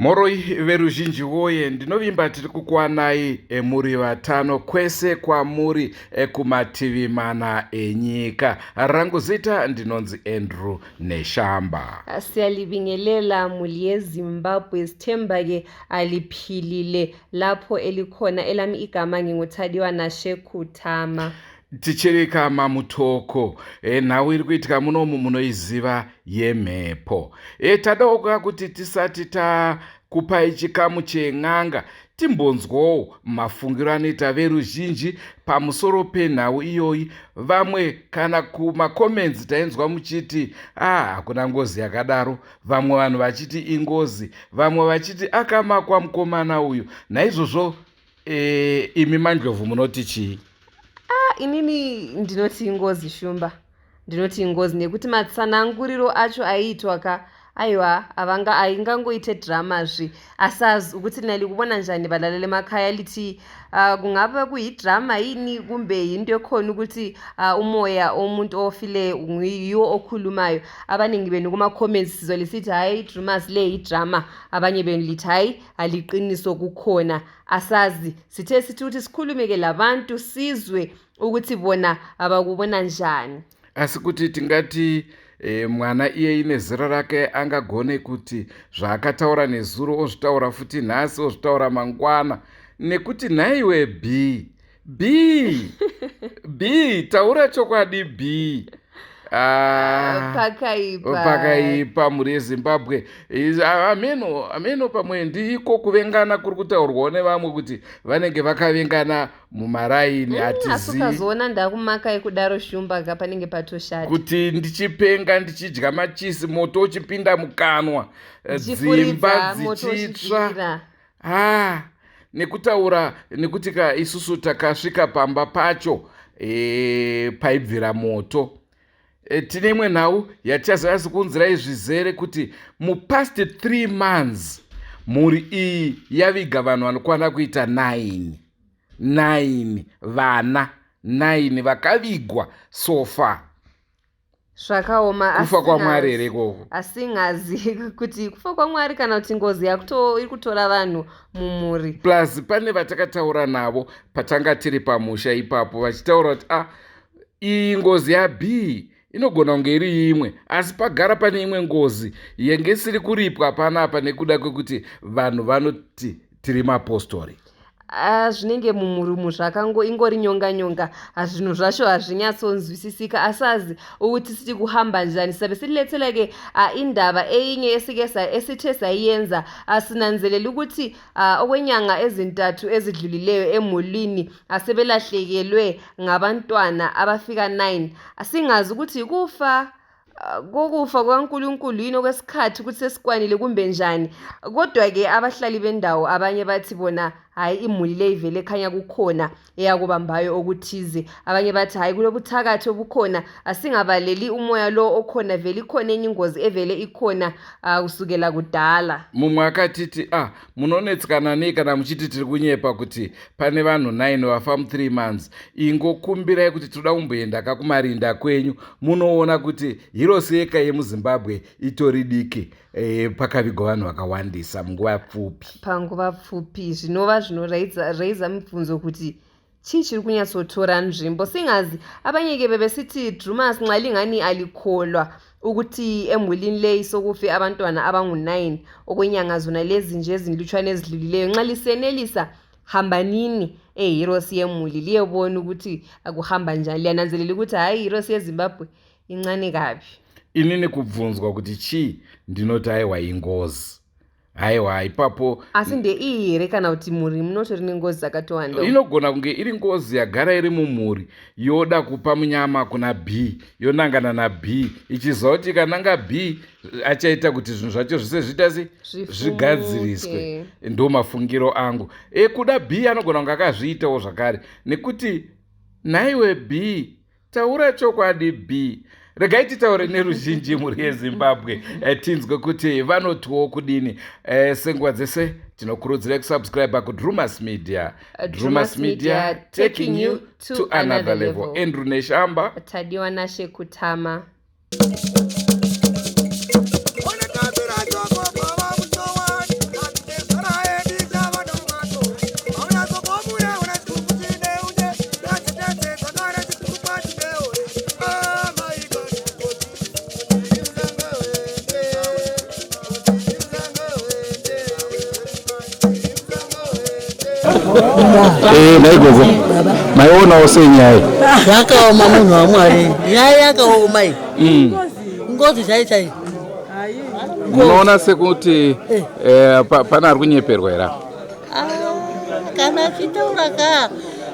Mhoroi veruzhinji woye, ndinovimba tiri kukuwanai muri vatano kwese kwamuri kumativi mana enyika. Rangu zita ndinonzi Andrew Neshamba. Siyalibingelela muli yeZimbabwe, sithemba-ke aliphilile lapho elikhona. Elami igama nginguThadiwa Nashe Kutama. Tichirika mamutoko nhau iri kuitika munomu munoiziva yemhepo. Tadawo kuti tisati takupai chikamu chen'anga timbonzwawo mafungiro anoita veruzhinji pamusoro penhau iyoyi. Vamwe kana kumacomments tainzwa muchiti ah, hakuna ngozi yakadaro, vamwe vanhu vachiti ingozi, vamwe vachiti akamakwa mukomana uyu. Naizvozvo imi Mandlovu munoti chii? Ah, inini ndinoti ingozi, Shumba. Ndinoti ingozi nekuti matsananguriro acho aiitwa ka, aiwa, avanga aingangoite dramazve. Asazi ukuthi nalikubona njani balalele emakhaya, lithi kungabe kuyidrama yini kumbe yinto ekhona ukuthi umoya omuntu ofileyo yiwo okhulumayo. Abaningi benu kuma-comments sizwa lisithi hhayi, i-drumas le yidrama, abanye benu lithi hhayi, aliqiniso kukhona. Asazi, sithe sithi ukuthi sikhulume-ke labantu sizwe ukuthi bona abakubona njani. Asi kuti tingati mwana iyeye nezera rake angagone kuti zvaakataura nezuro ozvitaura futi nhasi, ozvitaura mangwana? Nekuti nhaiwe B, B, B, taura chokwadi, B. Ah, pakaipa. Pakaipa mhuri yeZimbabwe. Ameno, ameno, pamwe ndiko kuvengana kuri kutaurwawo nevamwe kuti vanenge vakavengana mumaraini. Asi hatizivi. Ukazoona ndakumaka ekudaro, Shumba ka, panenge patoshata. Kuti ndichipenga, ndichidya machisi, moto uchipinda mukanwa, dzimba Ndichifuridza moto dzichitsva uchibvira. Ah, nekutaura nekuti ka isusu takasvika pamba pacho paibvira moto. Tine imwe nhau yatichazonyatso kuunzirai zvizere kuti mupast 3 months mhuri iyi yaviga vanhu vanokwana kuita 9, 9 vana, 9 vakavigwa so far. Zvakaoma. Kufa kwaMwari here ikoko? Asingazi kuti kufa kwaMwari kana kuti ngozi iri kutora vanhu mumhuri. Plus pane vatakataura navo patanga tiri pamusha ipapo vachitaura kuti ah, iyi ngozi yaB inogona kunge iri imwe, asi pagara pane imwe ngozi yenge isiri kuripwa panapa nekuda kwekuti vanhu vanoti tiri mapostori. Ah, zvinenge mumhuri zvakango ingori nyonga nyonga, zvinhu zvacho hazvinyatsonzwisisika. Asazi ukuthi sithi kuhamba njani. Sizabe sililethela-ke indaba eyinye esike esithe sayenza. Sinanzelela ukuthi okwenyanga ezintathu ezidlulileyo emulini asebelahlekelwe ngabantwana abafika 9. Singazi ukuthi kufa kokufa kukaNkulunkulu yini, okwesikhathi ukuthi sesikwanile kumbe njani, kodwa-ke abahlali bendawo abanye bathi bona hhayi, imuli le ivele ekhanya kukhona eyakubambayo okuthize. Abanye bathi hhayi, kulobuthakathi obukhona. Asingabaleli umoya lo okhona, vele ikhona enye ingozi evele ikhona kusukela kudala. Mumwe akatiti ah, munonetsekana nei kana muchiti tiri kunyepa kuti pane vanhu 9 vafa mu3 months? Ingokumbirai kuti tinoda kumboenda kakumarinda kwenyu munoona kuti Heroes Acre yemuZimbabwe itori diki pakavigwa vanhu vakawandisa munguva pfupi. Panguva pfupi, zvinova zvinoraisa mibvunzo kuti chii chiri kunyatsotora nzvimbo. Singazi, abanye-ke bebesithi drumas nxa lingani alikholwa ukuthi emulini leyi sokufe abantwana abangu-9 okwenyanga zona lezi nje ezinlutshwane ezidlulileyo. Nxa lisenelisa, hambanini eHeroes yemuli liyebona ukuthi akuhamba njani. Liyananzelela ukuthi hhayi, iHeroes yeZimbabwe incane kabi. Inini kubvunzwa kuti chii, ndinoti aiwa, ingozi, aiwa, ipapo. Asi ndeiyi here kana kuti mhuri munotori nengozi dzakatowanda? Inogona kunge iri ngozi yagara iri mumhuri, yoda kupa munyama kuna B, yonangana naB ichiziva kuti ikananga B achaita kuti zvinhu zvacho zvese zviita se zvigadziriswe. Ndo mafungiro angu. Kuda B anogona kunge akazviitawo zvakare, nekuti nhaiwe B, taura chokwadi, B. Regai titaure neruzhinji, mhuri yeZimbabwe, tinzwe kuti vanotiwo kudini. Senguva dzese tinokurudzirai kusubscribe kuDrumas Media. Drumas Media, taking you to another level. Andrew Neshamba. Tadiwa Nashe Kutama. Ona kabira joko baba mutowani. Eh, nhai gogo maionawo sei nyaya iyi? Zvakaoma munhu waMwari, nyaya yakaoma iyi. Ngozi chai chai. Munoona sekuti eh, pane ari kunyeperwa here apa? Ah, kana achitaura ka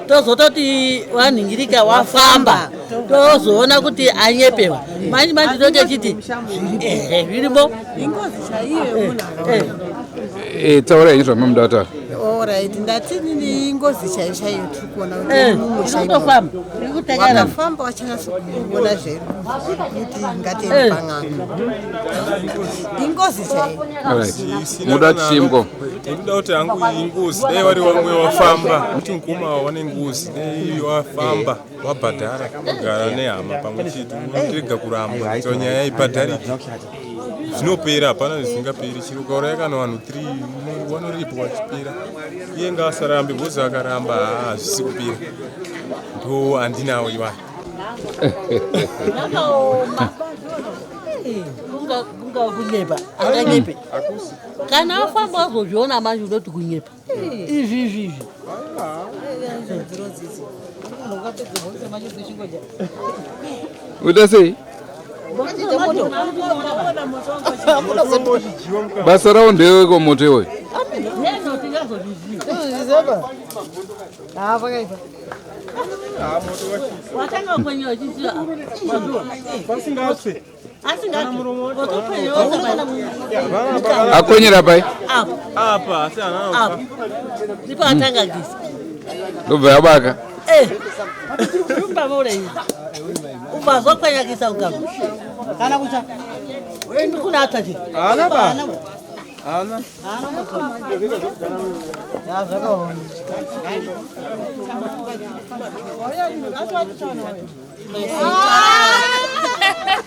tozototi wanhingirika wafamba tozoona kuti anyepewa manje manje tote chiti ehe zvirimo. Ingozi chaiyo yemunhu. Eh, Eh, taurai henyu zvamunoda kutaura. Alright, ndati nini ingozi chaiyo chaiyo tiri kuona kuti mumusha imomo. Inotofamba iri kutekana. Wakafamba wachanatsa kuona zvedu kuti ngatiende pan'anga. Ingozi chaiyo. Alright. Munoda kuti chii mukoma? Ndinoda kuti hangu ingozi, dai vari vamwe wafamba kuti mukoma wane ngozi, dai wafamba wabhadhara kugara nehama pamwe chete, unorega kuramba kuitira nyaya ibhadharike, zvinopera, hapana zvisingaperi. Chero ukauraya kana vanhu 3 wanoripwa wachipera. Iye ngaasarambe because akaramba haa hazvisi kupera. Ndo andinawo iwayo. Zvakaoma. Kunga kunyepa anganyepe kana afamba wazozviona manje unoti kunyepa izvi izvi izvi. Uita sei? Basa rawo ndeweko moto iwoyo. Neno tingazozviziva. Watanga kwenye wachiziva mazuva Pasingatsve. Asingatsvi Akonyera pai? Apo. Apa asi hana. Apo ndipo atanga gisa. Ndobva yabaka. Eh, ubazokwanyakisa ukama kana kucha kuna atachi. Haana ba haana. Zvakaona.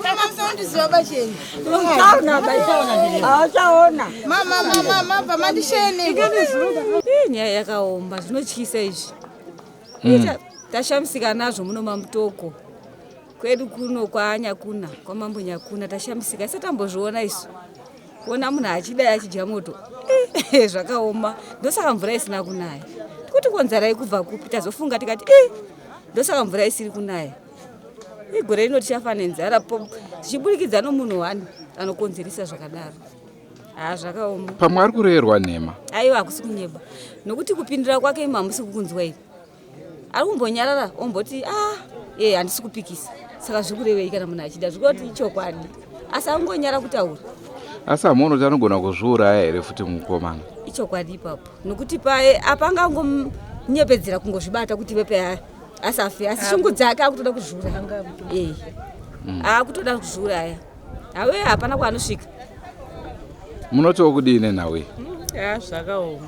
Mamusondiziva bacheni. Achaona. Mama, mama, mabva mandisheni. Ii, nyaya yakaoma, zvinotyisa izvi. Tashamisika nazvo muno maMutoko kwedu kuno kwaNyakuna, kwamambo Nyakuna. Tashamisika, isati tambozviona isu, kuona munhu achidai achidya moto. Ii, zvakaoma. Ndosaka mvura isina kunaya. Tikuti konzarai kubva kupi? Tazofunga tikati i ndosaka mvura isiri kunaya. Igore rino tichafa nenzara zvichiburikidza nomunhu wani anokonzeresa zvakadaro. Ha, zvakaoma. Pamwe ari kureyerwa nhema. Aiwa, hakusi kunyeba, nokuti kupindura kwake imo hamusi kukunzwa iri. Ari kumbonyarara omboti a e handisi kupikisa. Saka zviri kurevei kana munhu achida? Zviri kuti ichokwadi, asi angonyara kutaura. Asi hamuoni kuti anogona kuzviuraya here futi mukomana? Ichokwadi ipapo, nokuti paye apa angangonyepedzera kungozvibata kuti vepe asafe, asi shungu dzake akutoda kuzviuraya. E, akutoda kuzviuraya hawe, hapana kwaanosvika. Munotiwo kudii nenhau iyi? Ha, zvakaoma.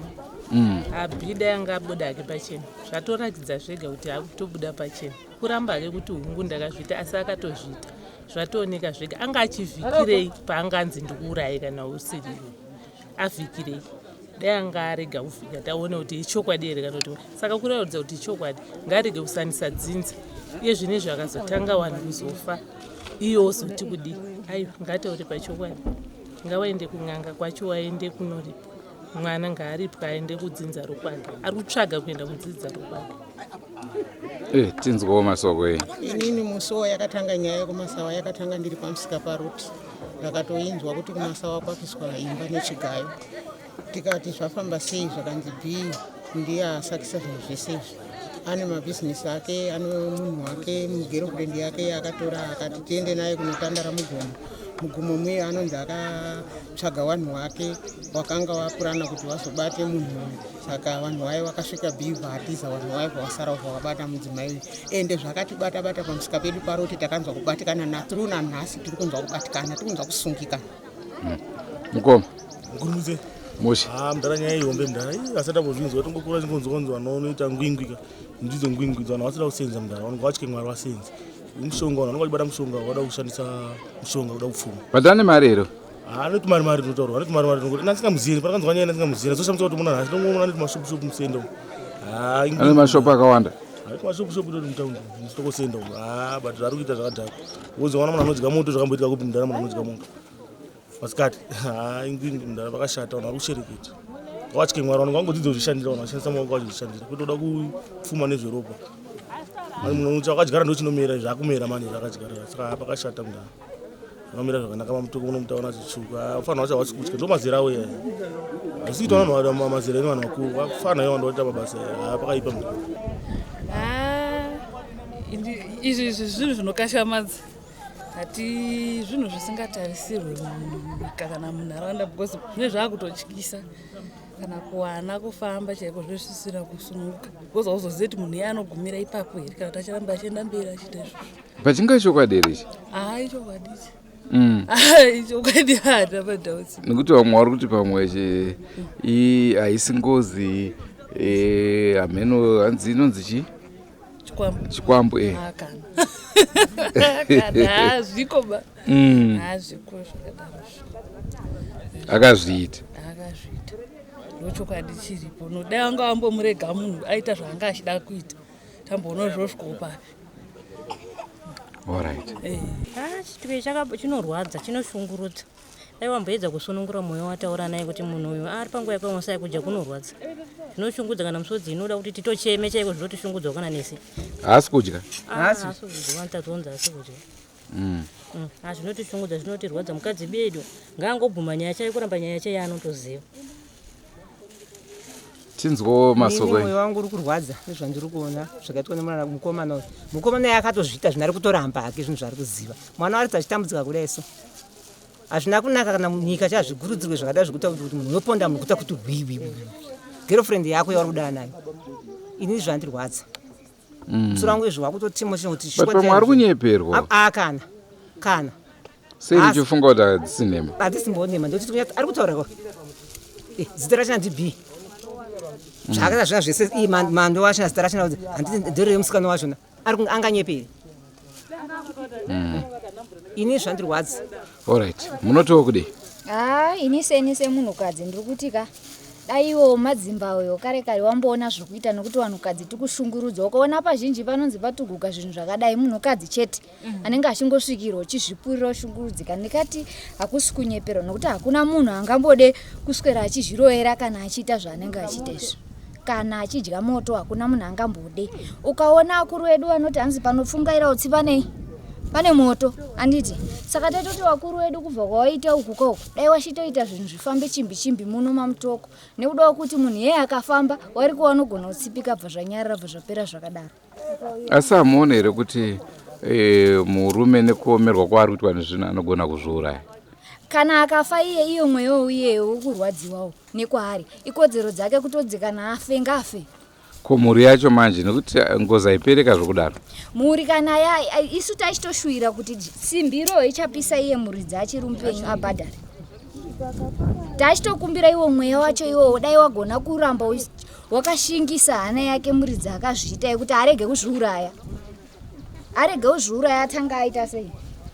Abhida yanga abuda hake pachena, zvatoratidza zvega kuti akutobuda pachena. Kuramba hake kuti hungu ndakazviita, asi akatozviita, zvatooneka zvega. Anga achivhikirei paanganzi ndikuurayi kana usiriwe? Avhikirei? Dai anga arega kuvhika, taone kuti ichokwadi here kana kuti. Saka kuratidza kuti ichokwadi, ngaarege kusanisa dzinza. Iye zvinezvi akazotanga vanhu kuzofa, iye ozoti kudii? Aiwa, ngataure pachokwadi. Ngawaende kun'anga kwacho, waende kunoripa mwana, ngaaripwe, aende kudzinza rokwake. Ari kutsvaga kuenda kudzinza rokwake. Eh, tinzwawo masoko ei. Inini musi yakatanga nyaya yekuMasawa yakatanga ndiri pamusika paruti. Ndakatoinzwa kuti kuMasawa kwapiswa imba nechigayo. Tikati zvafamba sei? Zvakanzi B ndiye asakisa zvinhu zvese izvi, ane mabhizinesi ake, ane munhu wake, mugirlfriend yake akatora akati tiende naye kunotandara mugomo. Mugomo muye anonzi akatsvaga vanhu wake wakanga wapurana kuti vazobate munhu uyu. Saka vanhu vaye vakasvika, B vatiza, vanhu vaye vasara vakabata mudzimai uyu. Ende zvakatibata bata pamusika pedu paroti, takanzwa kubatikana nathrough nanhasi tiri kunzwa kubatikana, tiri kunzwa kusungikana. Mukoma. Ngurumudze. Mushe. Ah, mudhara, nyaya ihombe mudhara. Ii, asati ambozvinzwa, tongokura chingonzwa vanoita ngwingwi ka. Ndidzo ngwingwi vanhu vasida kusenza mudhara, vanonga vatye Mwari vasenza. Mushonga, vanhu vanonga vachibata mushonga, vada kushandisa mushonga kuda kupfuma. But ane mari here? Ah, anoti mari mari inotaurwa, anoti mari mari inongoti. Ndasingamuzivi, patakanzwa nyaya ndasingamuzivi. Ndazoshamisa kuti munhu nhasi ndongoona anoti mashopu shopu musenda umu. Ah, Ane mashopu akawanda. Anoti mashopu shopu toti mutaundi musitokosenda umu. Ah, but zvaari kuita zvakadhakwa. Wozoona munhu anodya moto, zvakamboitika kupi mudhara, munhu anodya moto masikati? Ah, ingwingwi mudhara, vakashata vanhu vari kushereketa. Ngawatye Mwari, vanhu ngavangodzidza kuzvishandira, vanhu vashandisa maoko vachizvishandira kwete kuda kupfuma nezveropa. Munhu chawakadyara ndochinomera, zvakumera manje zvakadyara, saka pakashata mudhara. Vanomira zvakanaka mamutoko munomutaura achitsvuka. Vafanha vacho havasi kutya. Ndo mazera avo iyaya. Hazvisi kuita vanhu vari mazera ene vanhu vakuru. Vafanha ivo vanhu vaita mabasa aya. Haa pakaipa mudhara. Haa izvi izvi zvinhu zvinokashamadza hati zvinhu zvisingatarisirwe munyika kana munharaunda because zvine zvaakutotyisa kana kuwana kufamba chaiko zvezvisisina kusununguka because hauzozive kuti munhu iye anogumira ipapo here kana kuti acharamba achienda mberi achiita izvozvo pachinga chokwadi here ichi haa ichokwadi ichi mm. ichokwadi haana madoubts nekuti vamwe vari kuti pamwe haisi ngozi eh, hameno hanzi inonzi chii chikwambo chikwambo eh ah, kana kana hazviko ba mm. hazviko zvakadaro akazviita akazviita ndochokwadi chiripo nodai wanga wambomurega munhu aita zvaanga achida kuita tamboona zvosvikawo papi Alright. Eh. Ah, chitwe chaka chinorwadza chinoshungurudza dai wamboedza kusunungura mwoyo wataura naye kuti munhu uyu ari panguva yakaoma sai kudya kunorwadza zvinoshungudza kana musodzi inoda kuti titocheme chaiko zvinotishungudza kana nesi Haasi kudya. Ah, haasi kudya wantatonza haasi kudya Mm. Ah, zvinotishungudza zvinotirwadza mukadzi bedu ngaangobvuma nyaya chaiyo kuramba nyaya chaiyo anotoziva Tinzwo masoko. Mwoyo wangu uri kurwadza nezvandiri kuona zvakaitwa nemwana mukomana uyu. Mukomana uyu akatozviita zvino ari kutoramba hake zvinhu zvaari kuziva. Mwana waridza achitambudzika kudai so. Hazvina kunaka kana munyika chazvigurudzirwe zvakadai zvekuita kuti munhu unoponda munhu kuita kuti hwiwi. Girlfriend yako yauri kudana nayo. Ini zvandirwadza. Mm. Musoro wangu izvo wakutotima chino kuti But pamwe ari kunyeperwa. Ah kana. Kana. Sei muchifunga kuti hadzisi nhema? Hadzisi mbonhema ndokuti kunyatsa ari kutaura ko. Eh, zita rachina ndi B. Zvakaita zvina zvese iyi mando wachina zita rachina kuti handiti ndiro remusikana wachona. Ari anganyeperi. Ini zvandirwadza. Alright. Munotiwo kudii? Haa ini seni semunhukadzi ndiri kuti ka dai iwo madzimba uyo kare kare wamboona zvekuita nokuti vanhukadzi tikushungurudzwa ukaona pazhinji panonzi patuguka zvinhu zvakadai munhukadzi chete mm. anenge achingosvikirwa uchizvipurira ushungurudzika ndikati hakusi kunyeperwa nokuti hakuna munhu angambode kuswera achizvirovera kana achiita zvaanenge achiita izvi kana achidya moto hakuna munhu angambode ukaona akuru edu vanoti hanzi panopfungaira utsi panei pane moto anditi saka taitoti vakuru vedu kubva kwawaita uku kauku dai wachitoita zvinhu zvifambe chimbi chimbi muno mamutoko nekudawo kuti munhu yeye akafamba wariko wanogona kutsipika bva zvanyarara bva zvapera zvakadaro asi hamuone here kuti e, murume nekuomerwa kwaari kuitwa nezvinhu anogona kuzviuraya kana akafa iye iyo mweyawo iyeyo wokurwadziwawo nekwaari ikodzero dzake kutodzi kana afe ngafe Ko mhuri yacho manje nekuti eh, ngozi haipereka zvokudaro. Mhuri kana ya isu tachitoshuwira kuti simbi iroyo ichapisa iye muridzi achiri mupenyu abhadhare. Tachitokumbira iwo mweya wacho iwowo dai wagona kuramba wakashingisa hana yake muridzi akazviita yekuti arege kuzviuraya. Arege kuzviuraya atanga aita sei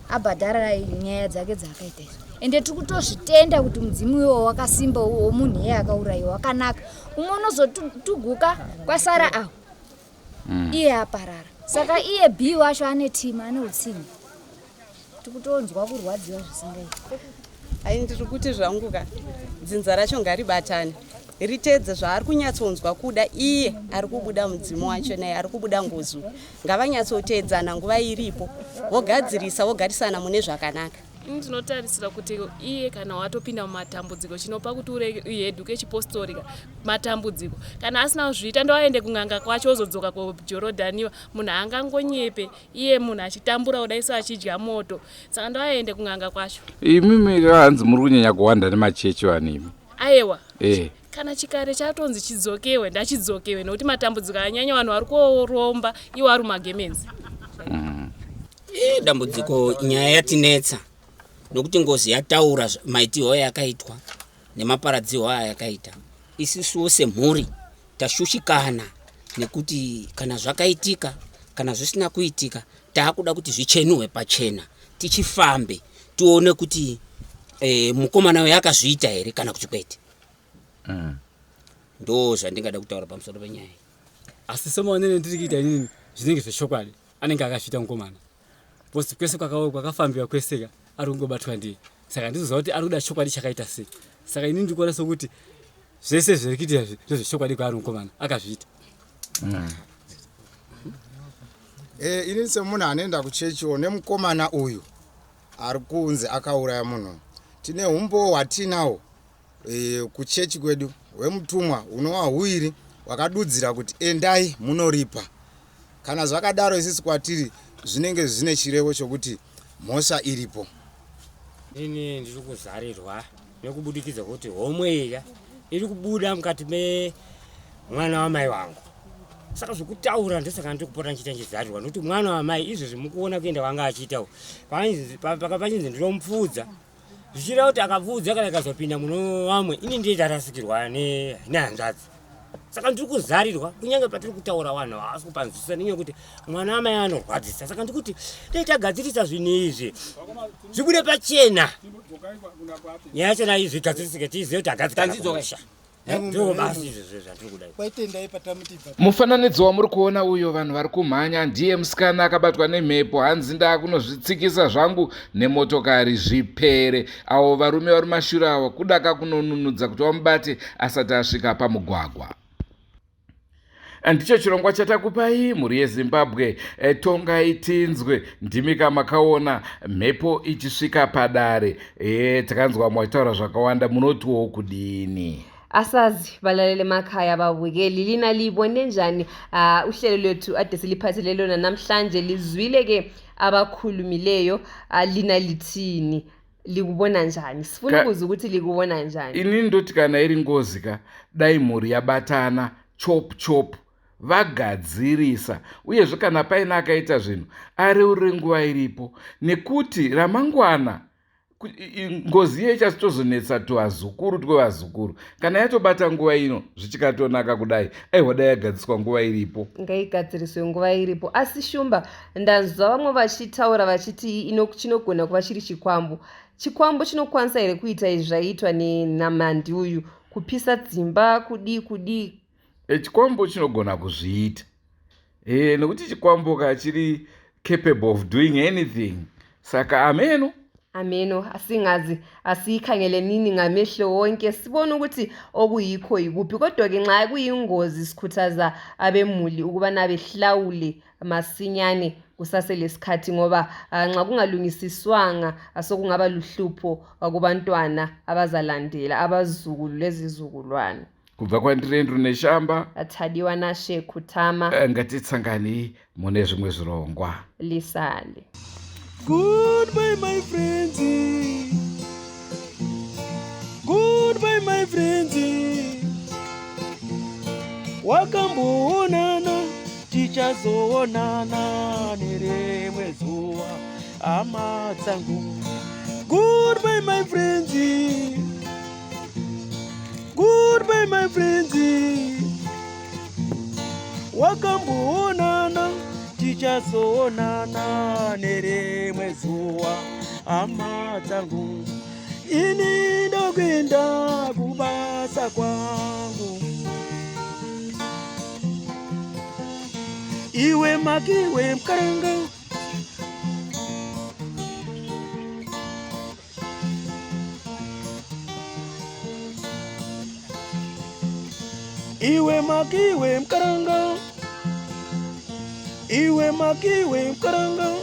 abhadhara nyaya dzake dzaakaita izvo. Ende tiri kutozvitenda kuti mudzimu iwowo wakasimba womunhu iye akaurayiwa wakanaka. Umwe unozotuguka kwasara awo mm. iye aparara. Saka iye B wacho ane team ane utsinye. Tikutonzwa kurwadziwa zvisingaiti. Ai ndiri kuti zvangu ka dzinza racho ngaribatane riteedze zvaari kunyatsonzwa kuda iye ari kubuda mudzimu wacho naye ari kubuda ngozi ngavanyatsoteedzana nguva iripo vogadzirisa vogarisana mune zvakanaka Ini ndinotarisira kuti iye kana watopinda mumatambudziko chinopa kuti uheduke chipostori ka matambudziko kana asina kuzviita ndoaende kun'anga kwacho ozodzoka kujorodhaniwa munhu angangonyepe iye munhu achitambura kudai so achidya moto saka ndoaende kun'anga kwacho Imimi hanzi muri kunyanya kuwanda nemachechi vanhu imi. Aewa Eh. Kana chikare chatonzi chidzokewe ndachidzokewe nokuti matambudziko anyanya vanhu vari koromba iwo ari magemenzi. Mm. E, dambudziko nyaya yatinetsa nokuti ngozi yataura maitirwo ayakaitwa nemaparadzirwo ayakaita isisuwo semhuri tashushikana nekuti kana zvakaitika kana zvisina kuitika taakuda kuti zvichenurwe pachena tichifambe tione kuti e, mukomana uyo akazviita here kana kuti kwete mm. ndo zvandingada kutaura pamusoro penyaya asi semaonero ndiri kuita inini zvinenge zvechokwadi anenge akazviita mukomana because kwese kwakafambiwa kweseka ari kungobatwa ndiye saka ndizoziva kuti ari kuda chokwadi chakaita sei saka inini ndikuona sokuti Zvese zviri kuitika izvi ndezvechokwadi kwaari mukomana akazviita. Eh, ini semunhu anoenda kuchechiwo nemukomana uyu ari kunzi akauraya munhu tine umbowo hwatinawo e, kuchechi kwedu hwemutumwa hunova huiri hwakadudzira kuti endai munoripa kana zvakadaro isisi kwatiri zvinenge zvine chirevo chokuti mhosva iripo Ini ndiri kuzarirwa nekubudikidza kuti homwe iya iri kubuda mukati memwana wamai vangu saka zvekutaura ndosaka ndiri kupota ndichiita ndichizarirwa nokuti mwana wamai izvezvi mukuona kuenda kwanga achiitawo pachinzi ndinomupfuudza zvichireva kuti akapfuudza kana ikazopinda muno vamwe ini ndiye tarasikirwa nehanzvadzi saka ndiri kuzarirwa kunyange patiri kutaura vanhu havasi kupanzwisisa nenyaya yekuti mwana amai anorwadzisa saka ndikuti dai tagadzirisa zvinhu izvi zvibude pachena nyaya yacho nayi zvigadzirisike tizive kuti agadzikana ndo basi izvozvo zvandiri kuda Mufananidzo wamuri kuona uyo vanhu vari kumhanya ndiye musikana akabatwa nemhepo hanzi ndakunozvitsikisa zvangu nemotokari zvipere. Avo varume vari mashure avo kudaka kunonunudza kuti vamubate asati asvika pamugwagwa. Ndicho chirongwa chatakupai mhuri yeZimbabwe. E, tongai tinzwe ndimi ka makaona mhepo ichisvika padare. E, takanzwa vamwe vachitaura zvakawanda munotiwo kudini? Asazi balalele emakhaya babukeli lina liyibone njani uhlelo lwethu ade siliphathele lona namhlanje lizwile ke abakhulumileyo lina lithini likubona njani sifuna ukuzwa ukuthi likubona njani Ini ndoti kana iri ngozi ka dai mhuri yabatana chop chop vagadzirisa uyezve kana paine akaita zvinhu areurure nguva iripo nekuti ramangwana ngozi iye ichazotozonetsa tuvazukuru twevazukuru kana yatobata nguva ino zvichikatonaka kudai aiwa dai yagadziriswa nguva iripo. Ngaigadziriswe nguva iripo asi Shumba ndanzwa vamwe vachitaura vachiti chinogona kuva chiri chikwambo. Chikwambo chinokwanisa here kuita izvi zvaiitwa naMandi uyu kupisa dzimba kudii kudii? E, chikwambo chinogona kuzviita e, nekuti chikwambo ka chiri capable of doing anything saka ameno. Ameno asingazi asiyikhangele nini ngamehlo wonke sibone ukuthi okuyikho yikuphi kodwa-ke nxa kuyingozi sikhuthaza abemuli ukubana behlawule masinyane kusaselesikhathi ngoba nxa kungalungisiswanga sokungaba luhlupho kubantwana abazalandela abazukulu lezizukulwane. Kubva kwandiri Andrew Neshamba. Tadiwa Nashe Kutama. Ngatitsanganei mune zvimwe zvirongwa. Lisale. Goodbye my friends. Goodbye my friends. Wakamboonana tichazoonana nerimwe zuva hama dzangu. Goodbye my friends. Goodbye my friends. Wakamboonana tichazoonana nerimwe zuva hama dzangu. Ini ndokuenda kubasa kwangu. Iwe makiwe mkaranga. Iwe makiwe mkaranga. Iwe makiwe mkaranga.